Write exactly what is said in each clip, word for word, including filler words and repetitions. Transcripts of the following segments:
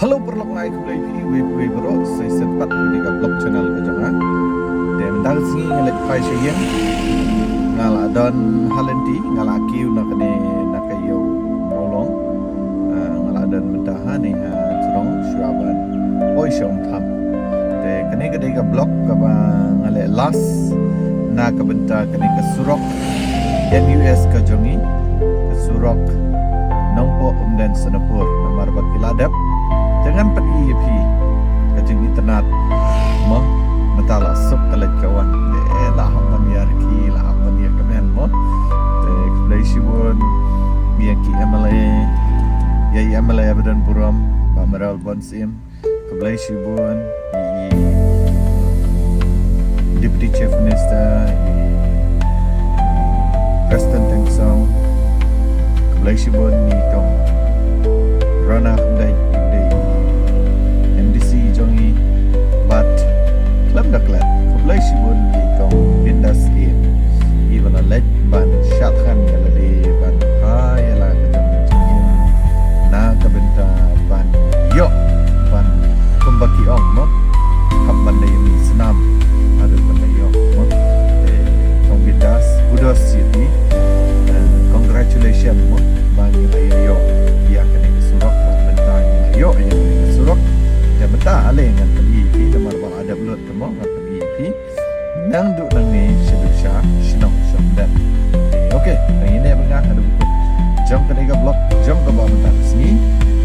Hello paralok, nga ai khublei ïa phi uwei pa uwei baroh sa shisien pat ha kane ka vlog channel ka jong nga. Te mynta ka sngi nga leit phai sha ïing, nga la don ha lynti, nga la kiew na kane na ka ïew Mawlong. Ah, nga la don mynta hangne ha jrong shuwa ban poi sha Umtham. Te kane ka dei ka vlog kaba nga leh last na ka bynta kane ka surok N U S ka jong ngi, ka surok Nongpoh Umden Sonapur, namar ba ki la dep. Te ngan pyni ïa phi ka jingitynnad mo, mynta la suk ka leit ka wan. Te la hap ban ïa rkhie, la hap ban ïa kmen mo. Te khublei shibun ïa ki M L A, ïa i M L A ba don burom, Bah Mayralborn Syiem. Khublei shibun ïa i Deputy Chief Minister, i Prestone Tynsong. Khublei shibun ïa i Kong Rona Khymdeit, i dei i M D C jong ngi. Bad khlem da klet, khublei shibun ïa i Kong Bindas Syiem, iba la leit ban shad khan ïa lade ban phah ïa la ka jong ka jingim na ka bynta ban ïoh, ban kumba ki ong mo, hap ban da ïoh snam haduh ban da ïoh mo. Eh, Kong Bindas, kudos ïa phi. Eh, congratulations mo, ba ngi la ïoh ïa kane ka surok, ba mynta ngi la ïoh ïa kane ka surok. Te mynta ale ngan pyni ïa phi, namar ba la dep lut te mo, ngan pyni ïa phi. Nang duh nangne sha duh sha shnong Shongdet. Okay, nang ine ba nga haduh kut jong kane ka vlog jong kaba mynta ka sngi.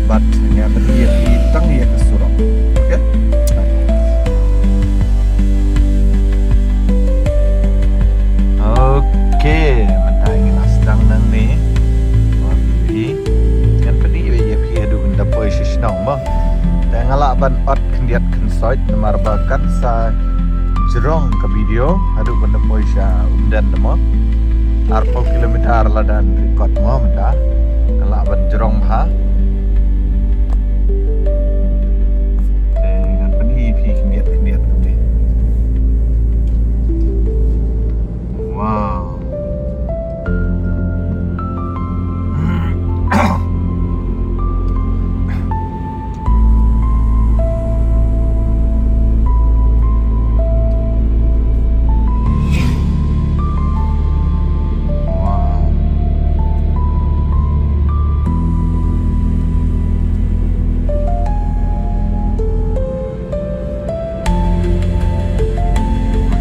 Bad nga pyni ïa phi tang ïa ka surok. Okay? Okay, mynta ngi la sdang nangne. Ngan pyni ïa phi haduh ban da poi sha shnong mo. Te nga lah ban ot khyndiat khynsoit namar ba kan sa jrong ka video haduh ban da poi sha Umden te mo. Arphew kilometer la dang record mo mynta. Nga lah ban jrong bha. Te ngan pyni ïa phi khyndiat khyndiat kumne. Wow.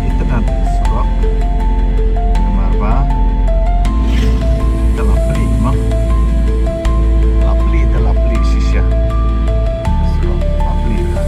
Itynnad surok. Namar ba te la plie mo. La plie, te la plie shisha. Surok la plie la.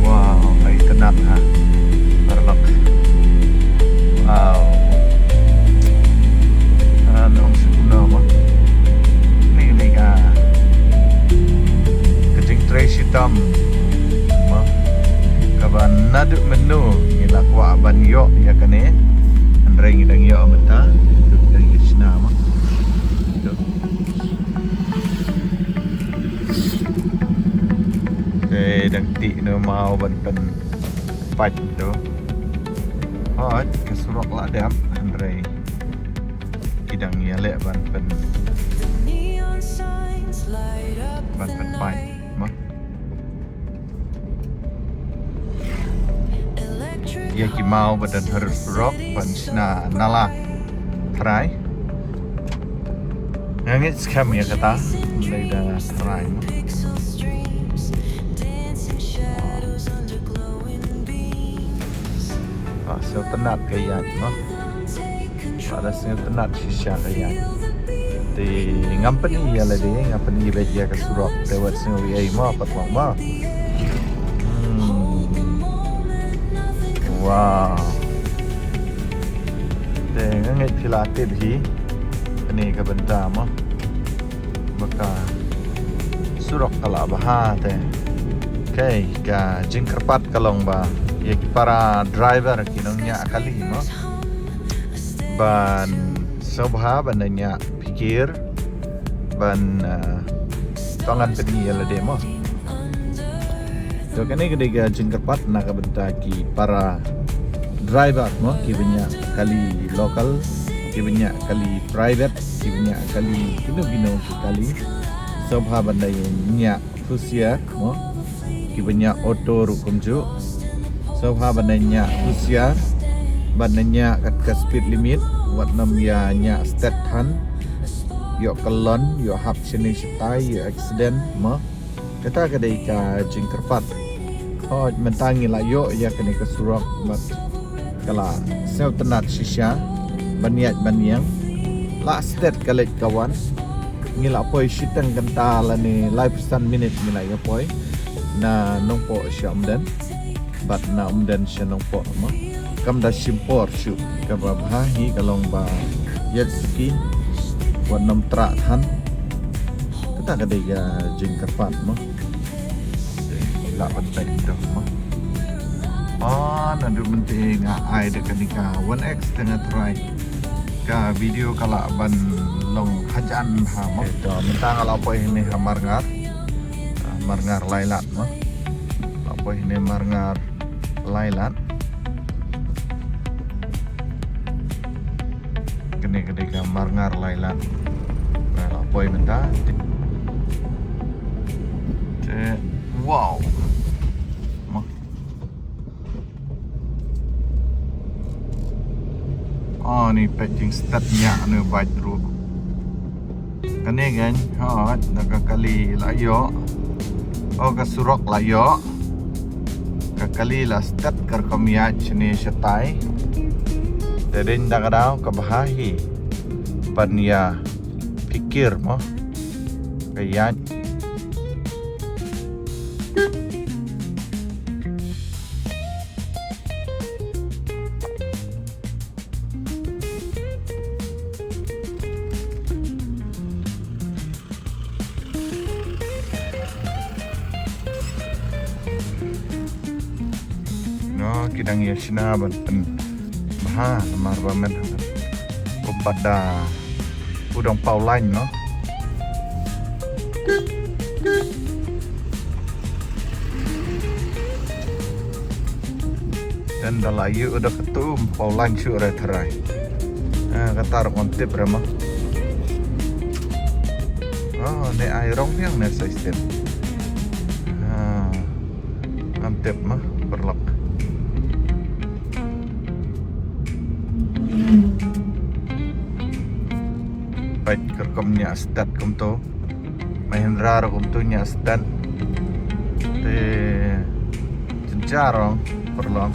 Wow, ka itynnad ha. Paralok. Wow. Ah, nong sukuna mo. Ni, ni ka. Ka jingtrei shitom mo. Kaba naduh mynno ngi la kwah ban ïoh ïa kane. Hynrei ngi dang ïoh mynta. Ngi dang ïoh shna mo. Te dang tih na maw ban pynpait to. Hooid, ka surok la dep, hynrei ki dang ïaleh ban pyn, ban pynpait mo. Ïa ki maw ba don harud surok ban shna nala trai. Nga ngeit skhem ïa kata, ym dei da trai mo. Ah, sngewtynnad ka ïaid mo. Ka la sngewtynnad shisha ka ïaid. Te ngam pyni ïa lade, ngam pyni beit ïa ka surok. Te wat sngew ei mo, pat mo. Hmm. Wow. Te nga ngeit phi la tip hi. Ni ka bynta mo, ba ka surok ka la bha te. Okay, ka jingkyrpad ka long ba ïa ki para driver ki nongñiah kali mo, ban sngewbha ban da ñiah phikir ban, uh, tang ban pyni ïa lade mo. To kane ka dei ka jingkyrpad na ka bynta ki para driver mo, ki ba ñiah kali local, ki ba ñiah kali private, ki ba ñiah kali kino kino ki kali. Sngewbha ban da ñiah husiar mo, ki ba ñiah auto ruh kumjuh. Sngewbha ban da ñiah husiar, ban da ñiah kat ka speed limit, wat nym ïa ñiah stet than. Ïoh kyllon, ïoh hap shane shatai, ïoh accident mo. Kata ka dei ka jingkyrpad. Hooid, mynta ngi la ïoh ïa kane ka surok bad ka la sngewtynnat shisha ban ïaid ban ïeng. La stet ka leit ka wan. Ngi la poi shiteng kynta lane laiphew san minit ngi la ïa poi na Nongpoh sha Umden. Bad na Umden sha Nongpoh mo. Kam da shim por shuh, kaba bha hi ka long ba ïaid suki, wat nym trah than. Kata ka dei ka jingkyrpad mo. Lah ban peit ïa u mo. Oh, naduh mynta nga ai da kane ka one X te nga try. Ka video ka lah ban long hajan bha mo. Te mynta nga la poi hangne ha Marngar. Ah, Marngar Lailat mo. La poi hangne Marngar Lailat. Kane ka dei ka Marngar Lailat. Nga la poi mynta. Te, wow. Mo. Oh, ni peit jingstet ñiah ne bike ruh. Kane kan, hooid, da ka kali la ïoh. Oh, ka surok la ïoh. Ka kali la stet ka rukom ïaid shane shatai. Te dei da ka daw ka bha hi ban ïa phikir mo. Ka ïaid. No, ki dang ïa shna ban pynbha namar ba men. Kumba da u dang paw lain, no. Te da la ïoh da katu paw lain shuh re tharai. Ah, kata ruh ngam tip re mo. Oh, ne ai rong biang ne sa step. Ah, ngam tip mo, paralok. Peit ka rukom ñiah stet kumto. Mahindra ruh kumto ñiah stet. Te jynjar rong, paralok.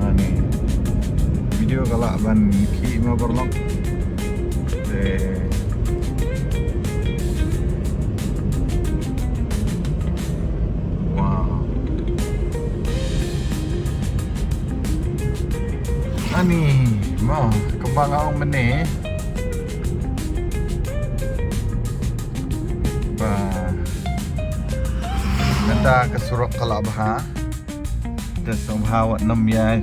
Ani video ka lah ban ïakhih mo, paralok. Te. Wow. Ani mo, kumba nga ong mynne. Ba mynta ka surok ka la bha. Te sngewbha wat nym ïa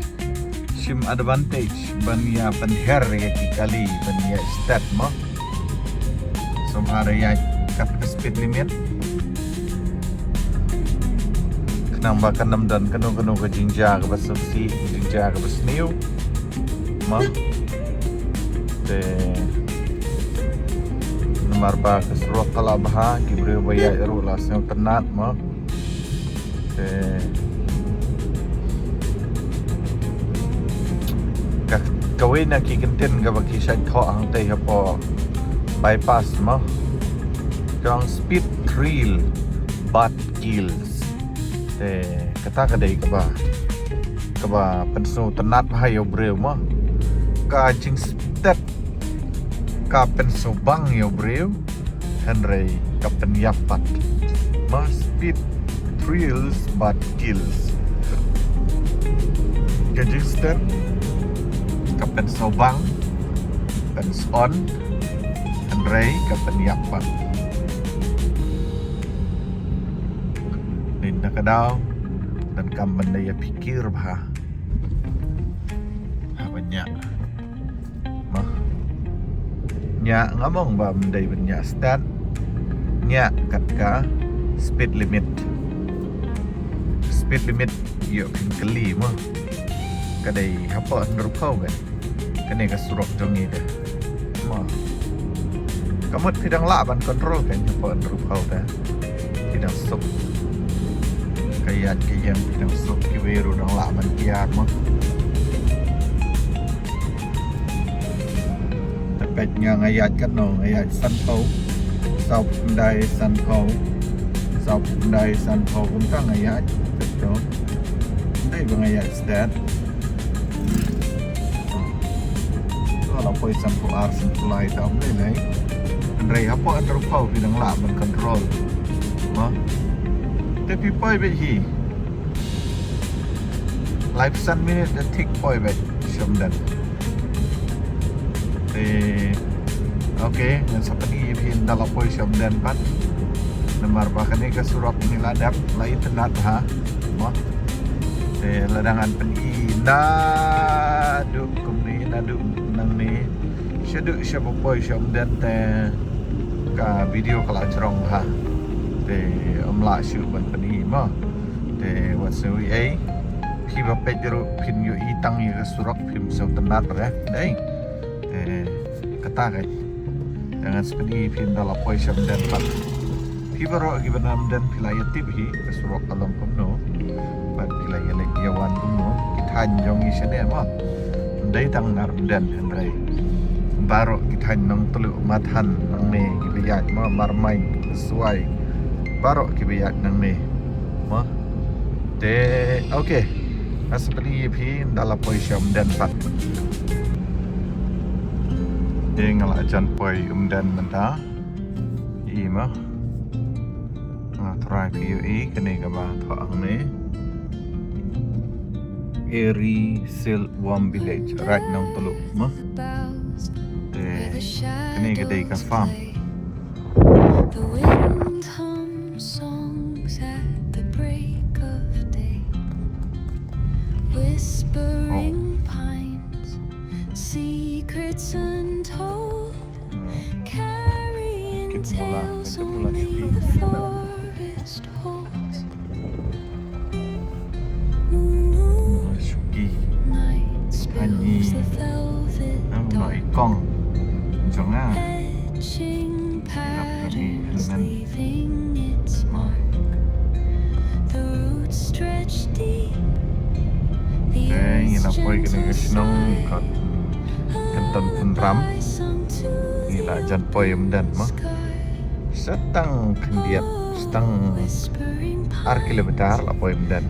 shim advantage ban ïa pynher ïa ki kali ban ïa stet mo. Sngewbha ïa kat ka speed limit. Khnang ba kan nym don kano kano ka jingjia kaba sngewsih, jingjia kaba sniew. Mo. Te namar ba ka surok ka la bha, ki briew ba ïaid ruh la sngewtynnat mo. Te ka, kawei na ki kyntien kaba ki shait thoh hangtei hapoh bypass mo. Ka ong speed thrill but kills. Te kata ka dei kaba, kaba pynsngewtynnat bha ïa u briew mo. Ka jingstet ka pynsngewbang ïa u briew. Hynrei ka pynïap pat. Speed thrills but kills. Ka jingstad ka pynsaw bang, pynsaw on, hynrei ka pynïap pat. Nin da ka daw, donkam ban da ïa pyrkhat bha. Haba ñiah. Mo. Ñiah nga mong ba ym dei ban ñiah stad. Ñiah kat ka speed limit. Speed limit ïoh phin kylli mo. Ka dei hapoh hynriewphew beit. Kane ka surok jong ngi te. Mo. Ka mut phi dang lah ban control ka hapoh hynriewphew te. Phi dang suk. Ka ïaid ka ïeng phi dang suk, kiwei ruh dang lah ban kiar mo. Te peit nga, nga ïaid katno, nga ïaid sanphew. Sawphew khyndai, sanphew. Sawphew khyndai, sanphew kumta nga ïaid. Peit to. Ym dei ba nga ïaid stad. To la poi sanphew ar, sanphew lai tam dei nai. Hynrei hapoh hynriewphew phi dang lah ban control. Mo. Te phi poi beit hi. Laiphew san minit da thik poi beit sha Umden. Te, okay, ngan sa pyni ïa phi ynda la poi sha Umden pat. Namar ba kane ka surok ngi la dep, la itynnad bha. Mo. Te lada ngan pyni naduh kumne, naduh nangne, shaduh shaba poi sha Umden te ka video ka la jrong bha. Te ym lah shuh ban pyni mo. Te wat sngew ei ei, phi ba peit ruh phin ïohi tang ïa ka surok phim sngewtynnad re. Dei. Te kata ka. Te ngan sa pyni phi ynda la poi sha Umden pat. Phi baroh kiba na Umden phi la ïa tip hi ka surok ka long kumno. Bad phi la ïa leit ïa wan kumno. Ki thaiñ jong ngi shane mo. Ym dei tang na Umden hynrei baroh ki thaiñ Nongtluh, Mathan, nangne kiba ïaid mo, Marmain, Suai. Baroh kiba ïaid nangne. Mo. Te, okay. Nga sa pyni ïa phi ynda la poi sha Umden pat. Te nga la jan poi Umden mynta. I mo. Nga try phi ïohi kane kaba thoh hangne. Eri Silkworm Village, Raid Nongtluh mo. Te kane ka dei ka farm. The wind hums songs at the break of day. Whispering pines, secrets untold, carrying tales only the forest holds. Shuki. Hani. Ang ma ikong. Jong nga. Etching patterns leaving its mark. The roots stretch deep. Te ngi la poi kane ka shnong ka Kynton Pynram. Ngi la jan poi Umden mo. Sa tang khyndiat, sa tang ar kilometer la poi Umden.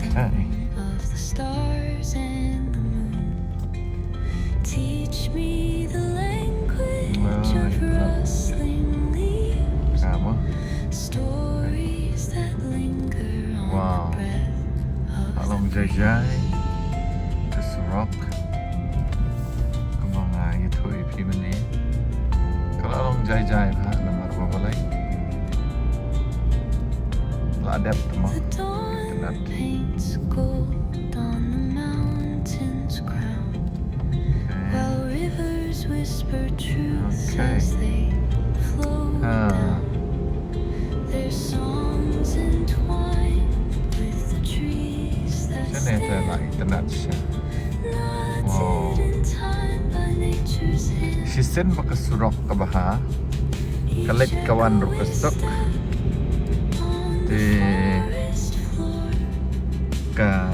Okay. Teach me the language of rustling leaves. Ka mo. Stories that linger on the breath of the breeze. Wow. Ka long jai jai. Ka surok. Kumba nga ïathuh ïa phi mynne. Ka la long jai jai bha namar ba balei. La dep te mo. The dawn paints gold on the mountain's crown. While rivers whisper truths as they flow down. Their songs entwined with the trees that stand. Wow. Shisien ba ka surok ka bha. Ka leit ka wan ruh ka suk. Te ka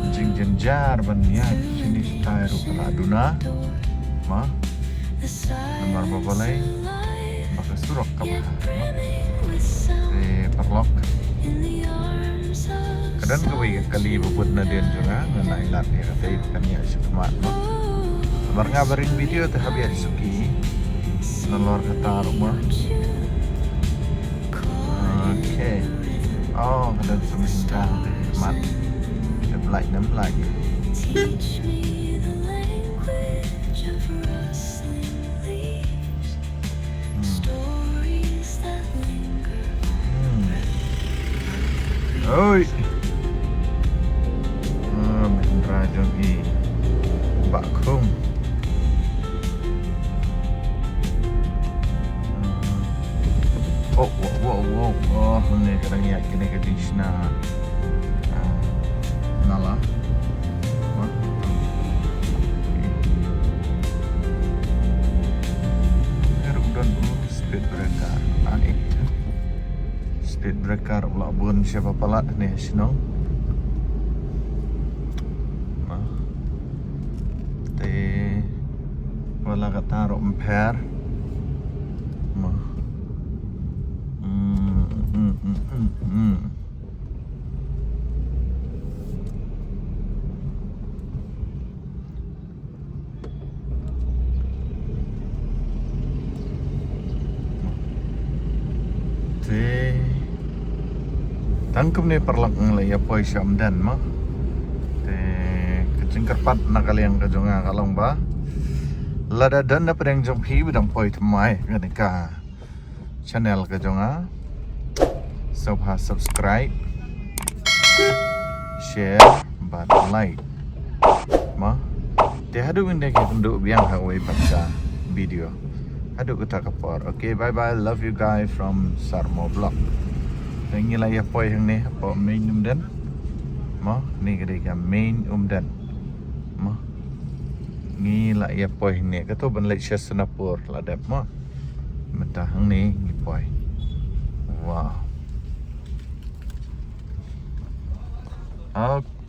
jingjynjar ban ïaid shane shatai ruh ka la duna. Mo. Namar ba balei ba ka surok ka bha. Te paralok, ka don kawei ka kali ba bud nadien jong nga, ngan ai lad ïa kata, kan ïa shu khmat mo. Namar nga ba ring video te hap ïa shuki. Nalor kata ruh mo. Okay. Oh, ka don sa Mahindra mat. Ka blai nam lagi. Hmm. Oi. Ah, Mahindra jong i Bah Khung. Oh, wow, wow, wow, wow. Ni kadang ya kini ka jingshna. Ah, nala. Wah. Ni ruh don u speed breaker. Ah, eh. Speed breaker la bun sha ba palat ne shnong. Te wala kata ruh mpher. Ma. Hmm, hmm, hmm, hmm, hmm. Te tang kumne paralok ngi la ïa poi sha Umden mo. Te ka jingkyrpad na ka liang ka jong nga ka long ba lada don na pdeng jong phi ba dang poi thymmai kane ka channel ka jong nga, sngewbha subscribe, share bad like. Mo. Te haduh ngin da kynduh biang ha kawei pat ka video. Haduh kata ka por. Okay, bye bye. Love you guys from Sarmo Vlog. Te ngi la ïa poi hangne hapoh main Umden. Mo, ni ka dei ka main Umden. Mo. Ngi la ïa poi hangne. Kato ban leit sha Sonapur la dep mo. Mynta hangne ngi poi. Wow. Okay.